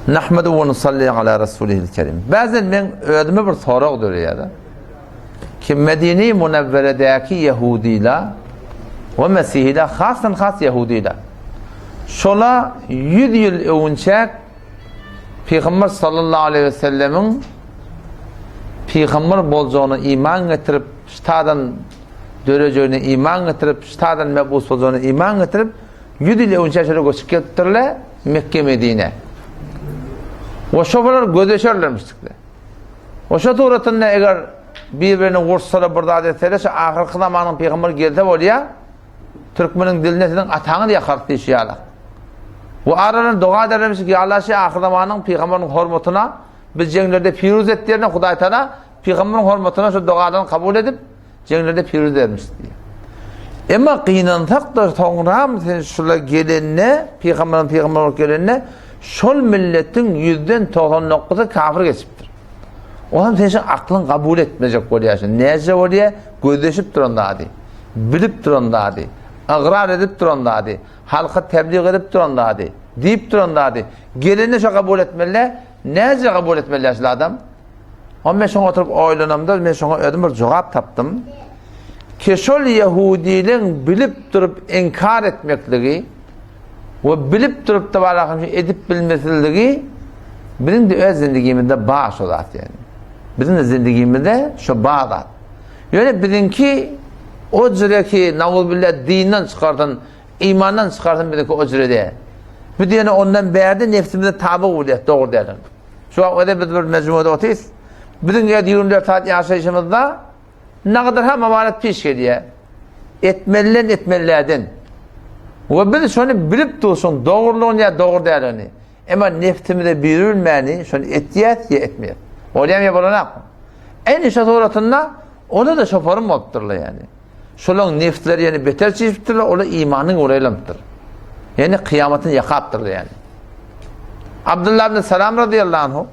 Nahmedu we nusalli ala rasulihil kerim. Bazen men özüme bir sorag döreýär. Ki Medine-i Munewweredäki ýehudylar we mesihiler, hasdan has ýehudylar. Şola 100 ýyl öwünçäk Pygamber sallallahu aleyhi ve sellemiň pygamber boljagyna iman getirip, ştadan dörejegine iman getirip, ştadan mebus boljagyna iman getirip, 100 ýyl öwünçäk şola göçüp gelipdirler. Mekke-Medine. We şofalar gözeşerlermişdikler. We şo suratynda eger bir-birini wursalar bir zat etseler, şu ahyrky zamanyň pygamberi gelse bolýar, türkmeniň diline siziň ataňyz ýakarys diýşi ýaly. We aralarynda doga ederlermişdik, ýa Allah şu ahyr zamanyň pygamberiniň hormatyna biz jeňlerde piruz et diýerine Hudaý Taala pygamberiň hormatyna şu dogalaryny kabul edip, Jeňlerde piruz bermiş diýýär. Emma gynansak-da soňram sen şula gelende, pygamberiň pygamber bolup gelende şol milletiň ýüzden 99-y kafir geçipdir. Onam sen şu aklyň kabul etmejek bolýar. Näce bolýar? Gözleşip duran zady, bilip duran zady, ygrar edip duran zady, halka tebliğ edip duran zady, diýip duran zady. Gelende şo kabul etmeli, näce kabul etmeli şol adam? Onda men şoňa oturyp oýlanamda, men şoňa özüm bir jogap tapdym. Ki şol ýehudileň bilip durup inkar etmekligi we bilip durup da barahym edip bilmesizligi biziň de öz zindigimizde bar şo zat ýani. Biziň de zindigimizde şo bar zat. Ýöne biziňki o jüreki nauzbillah dinden çykarsyn, imandan çykarsyn biziňki o jüre däl. Biz ýene ondan bärde nefsimize taby bolýar, dogry däl. Şu wagt öde biz bir mejmuada otyrys. Biziň ýa 24 saat ýaşaýşymyzda nagadyr ha mawaret piş gelýär. Etmelilen etmelilerden. We biz şony bilip dursun dogrulygyny ýa dogry dälini. Emma neftimize birülmäni şony etýäs ýa etmeýäs. Bolýar ýa bolanak. Eni şo suratynda ola da şoparym bolupdyrlar ýani. Şolaň neftleri ýene beter çişipdirler, olar imanyň ureýlanypdyr. Ýani kyýamatyny ýakapdyrlar ýani. Abdullah ibn Salam radıyallahu anhu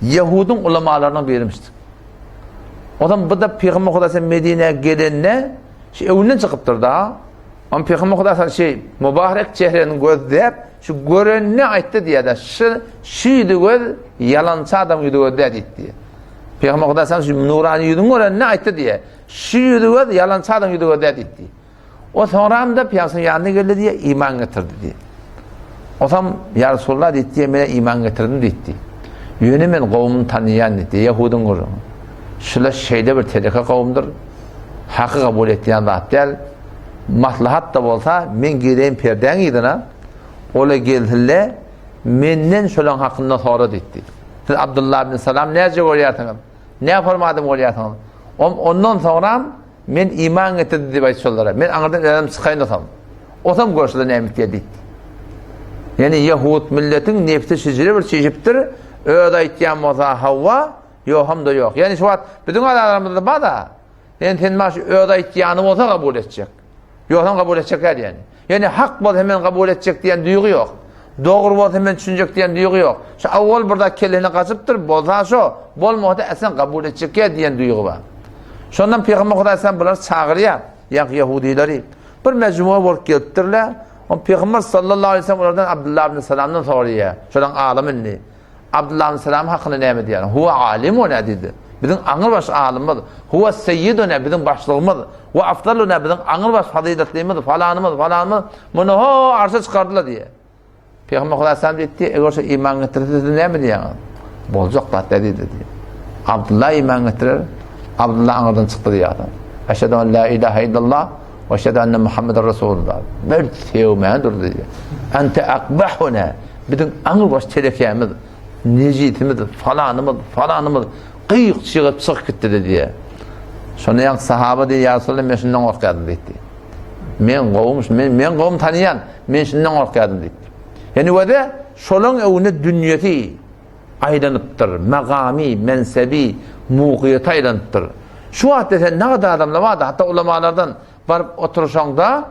Yahudyň ulamalarynyň birimişdir. Odan bu da Peygamber Huda Medine gelende şu öwünden çykypdyr da. Am Peygamber Huda şey mübarek çehreni gözläp şu görenini aýtdy diýýär-de, şu şu ýüzi göz ýalançy adam ýüzi göz dä diýdi. Peygamber Huda sen şu nurany ýüzüň görenini aýtdy diýýär. Şu ýüzi göz ýalançy adam ýüzi göz dä diýdi. O soňram da Peygamber ýanyna geldi diýýär, iman getirdi diýýär. Osam ýa Resulullah diýdi, men iman getirdim diýdi. Ýöne men gowumyny tanýan diýdi, Ýahudyň gürrüňi. Şular şeýle bir teleke gowumdyr. Haky kabul etýän zat däl. Maslahat da bolsa, men geleýin perdäň yzyna, ola gelsinle, menden şolaň hakynda sora diýdi. Siz Abdullah ibn Salam näce görýärsiňiz? Näme forma adam görýärsiňiz? Ondan soňram Men iman getirdim diýip aýt şolara. Men aňyrdan özüm çykaýyn osam. Osam görşüler näme etýär diýdi. Ýani ýehud milletiň nefsi şijire bir çişipdir. Öz aýtýan bolsa hawa, ýoham da ýok. Ýani şu wagt biziň aralarymyzda bar-da. Ýani sen maş öz aýtýany bolsa kabul etjek. Ýogsam kabul etjek däl ýani. Ýani hak bolsa men kabul etjek diýen duýgy ýok. Dogry bolsa men düşünjek diýen duýgy ýok. Şu awwal bir zat kellesine gaçypdyr, bolsa şo, bolmasa äslen kabul etjek diýen duýgy bar. Şondan Pygamber Hudaý sen bulary çagyrýar, ýa ýehudileri. Bir mejmua bolup gelipdirler. On Pygamber sallallahu aleyhi ve sellem olardan Abdullah ibn Salamdan soraýar. Şolaň alymy indi. Abdullah ibn Salam hakynda näme diýýär? Huwa alimuna diýdi. Biziň aňrybaş alymymyz, huwa seýiduna biziň başlygymyz, we afdaluna biziň aňrybaş fazyletlimiz, falanymyz, falanymyz, muny ho arşa çykardylar diýýär. Pygamber Hudaý salam diýdi, eger şu iman getirse siz näme diýýäňiz? Boljak zat diýdi diýdi. Abdullah iman getirer, Abdullah aňyrdan çykdy diýýär. Eşhedü en la ilaha illallah we eşhedü enne Muhammeden Resulullah. Bir sevmän durdy diýýär. Ente akbahuna biziň aňrybaş telekämiz, nejisimiz, falanymyz, falanymyz gyýyk çygyp çykyp gitdi diýýär. Şonda ýaňky sahaba diýýär, ýa Resulallah men şundan gorkýardym diýdi. Men gowumyş, men men gowum tanýan, men şundan gorkýardym diýdi. Ýani wede şolaň öwünde dünýesi aýlanypdyr, magamy, mensebi, mugyýeti aýlanypdyr. Şu wagtda sen nagada adamlar bardy, hatda ulamalardan baryp oturşaňda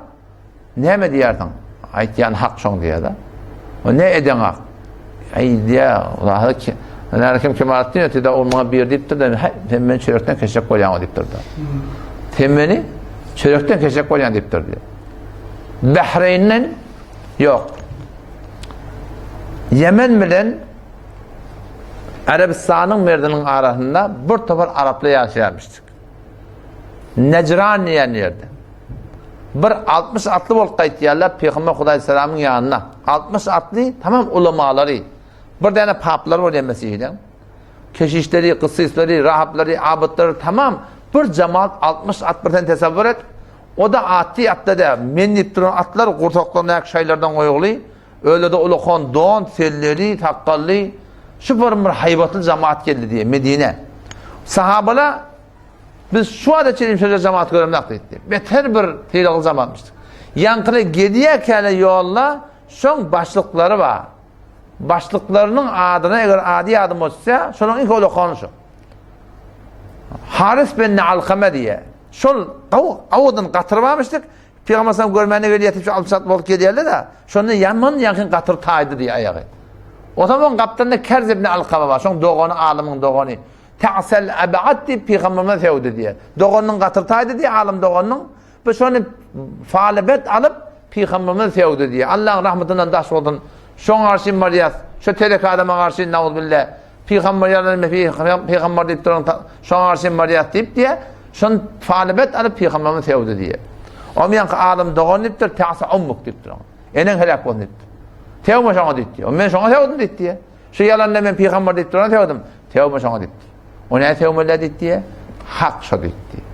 Näme diýersiň? Aýtýan hak şoň diýýär-de. O ne eden hak? Aý diýýär, Allahy ki, näme kim Kemaletdin ötüde ol maňa bir diýipdir-de, häý, sen meni çörekden kesjek bolýaň diýipdir-de. Sen meni çörekden kesjek bolýaň diýipdir diýýär. Bahreýnden ýok. Ýemen bilen Arabystanyň merdiniň arasynda bir topar araplar ýaşaýarmyşdyk. Nejran diýen ýerde. Bir 60 atly bolup gaýtýarlar Pygamber Hudaý salamyň ýanyna. 60 atly tamam ulamalary. Bir däne paplar bolýar Mesihden. Keşişleri, gysysleri, rahaplary, abytlary tamam bir jemaat 60 at bir sen tesewwür et. O da atly atda da men diýip duran atlar gursaklaryndaky şaýlardan goýugly. Öyle-de ulakan don, selleli, sakgally, şu bir bir haýbatly jamaat geldi diýe Medine. Sahabalar biz şu wagta çenli şeýle jamaat göremzok diýdi. Beter bir sylagly jamaatmyşdyk. Ýaňkyna gelýärkäle ýolda şoň başlyklary bar. Başlyklarynyň adyna eger ady ýadyma düşse, şonuň iň ulakany şu. Haris bin Alkame diýe. Şol awadan gatyr barmyşdyk. Pygamber sallam görmäne gelýär diýip şu alçak bolup gelýärler-de. Şonda ýaman ýakyn gatyr taýdy diýýär aýagy. O zaman gapdalynda Kerz ibn Alkama bar. Şoň dogany, alymyň dogany. Ta'sel ab'ad diýip pygamberimize söwdi diýýär. Doganynyň gatyr taýdy diýýär, alym doganynyň. Bu şony falibet alyp pygamberimize söwdi diýýär. Allahyň rahmetinden daş bolsun. Şoň garşy barýas. Şu terek adama garşy nauzbillah. Pygamber ýalan pygamber diýip duran şoňa garşy barýas diýip diýe, şon falibet alyp pygamberimizi söwdi diýe. Omýanky alym dogan diýipdir, ta'sa ummuk diýipdir oňa. Eneň heläk bolsun diýipdir. Tewme şoňa diýipdir. O men şoňa söwdüm diýip diýe. Şu ýalanda men pygamber diýip duran söwdüm. Tewme şoňa diýipdir. O näme söwmeli diýip diýe? Hak şo diýip diýe.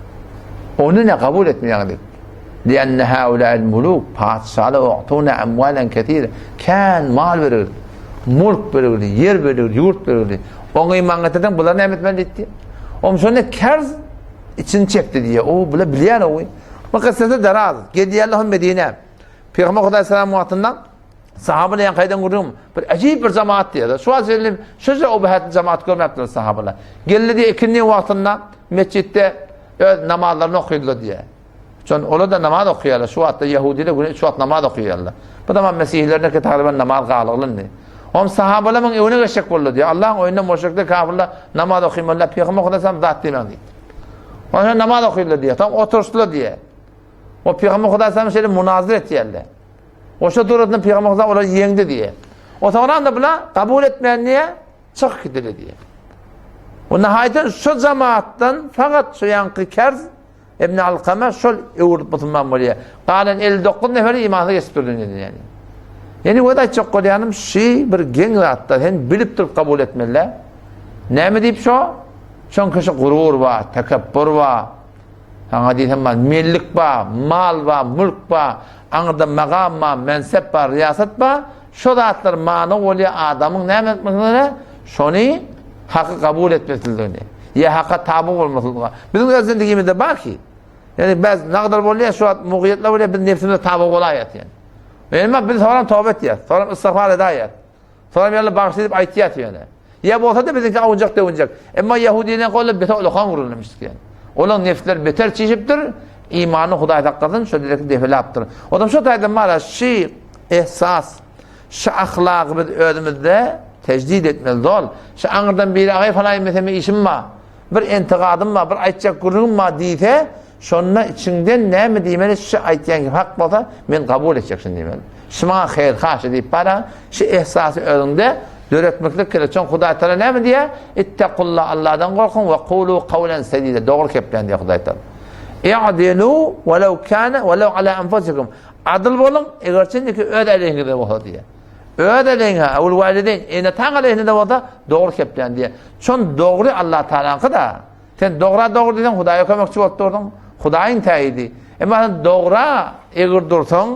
Ony ne kabul etmeýän diýip. Lianne haula'il muluk patyşalar u'tuna amwalan kesire. Kän mal berildi. Mulk berildi, ýer berildi, ýurt berildi. Oňa iman getirseň bular näme etmeli diýdi. Oň şonda kerz içini çekdi diýe. O bular bilýär o. Bu kyssasy daraz. Gelýärler Medine. Pygamber Hudaý salam wagtynda Sahabalar ýaňky aýdan gürrüňim, bir äjip bir jemaat diýýär. Şu wagt çenli şunça obahatly jemaat görmäpdirler sahabalar. Geldi diýýär, ikindi wagtynda metjitde öz namazlaryny okydylar diýýär. Şon olar da namaz okaýarlar. Şu wagtda ýahudiler güne üç wagt namaz okaýarlar. Bu zaman mesihilerde tagryban namaz galygylyndy. Om sahabalar muň öňüne geçjek boldy diýýär. Allahyň öýünde müşrikler, kafirler namaz okymalylar. Pygamber Hudaý zat diýmäň diýdi. Olar namaz okydylar diýýär. Soň oturyşdylar diýýär. O Pygamber Hudaý şeýle munazir etýärler. Oşa suratynda Pygamber Hudaý olary ýeňdi diýe. O soňra da bula kabul etmän diýe, çyk gidili diýe. O nahaýdan şu jamaatdan fakat şu ýanky Kerz ibn Alkama şol öwrülip musulman bolýar. Galan 59 neferi imansyz geçip durdy ýani. Ýani öz aýtjak bolýanym şi bir geň zatda sen bilip durup kabul etmeli. Näme diýip şo? Çünki şu gurur bar, tekebbur bar. Saňa diýsem bar, mellik bar, mal bar, mülk bar, aňyrda magam bar, mensep bar, riýasat bar. Şo zatlar many bolýar adamyň näme etmesine, şony haky kabul etmesligini, ýa haka taby bolmaslygyna. Biziň öz zindigimizde bar ki, ýani bäz nagdar bolýar, şu wagt mugyýetler bolýar, biz nebsimize taby bolaýýas ýani. Emma biz soňra toba etýäs, soňra istigfar edäýýäs. Soňam ýaly bagşy diýip aýtýas ýöne. Ýa bolsa-da biziňki awunjak-döwünjek. Emma ýahudiniň goly beter ulakan gurulmyş diýen. Olaň nefsleri beter çişipdir, imanyny Hudaý saklasyn, şo direkt defelapdyr. Odam şo taýdan mara şi ehsas, şi ahlagy biz özümizde tejdid etmeli dol. Şi aňyrdan biri agaý falaý meseme işim bar. Bir entikadym bar, bir aýtjak gürrüňim bar diýse, şonda içiňden näme diýmeli, şu aýtýan gep hak bolsa, men kabul etjek şuny diýmeli. Şu maňa haýyr-haşy diýip bara, şu ehsasy özüňde döretmeklik gerek. Çünki Hudaý Taala näme diýýär? Ittakullah, Allahdan gorkuň we kulu kawlen sedide, dogry kepläň diýýär Hudaý Taala. I'dilu walaw kana walaw ala anfusikum. Adyl boluň, egerçe öz aleýhiňizde bolsa diýýär. Öz aleýhiňe, awul walideýn, ene-ataň aleýhine bolsa dogry kepläň diýýär. Şon dogry Allah Taalaňky-da. Sen dogra dogry diýseň Hudaýa kömekçi bolup durdyň. Hudaýyň täýidi. Emma sen dogra eger dursaň,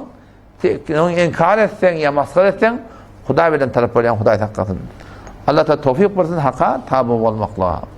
ony inkar etseň ýa masgara etseň, Hudaý bilen talap bolýaň, Hudaý saklasyn. Allah Taala towfik bersin haka taby bolmaklyga.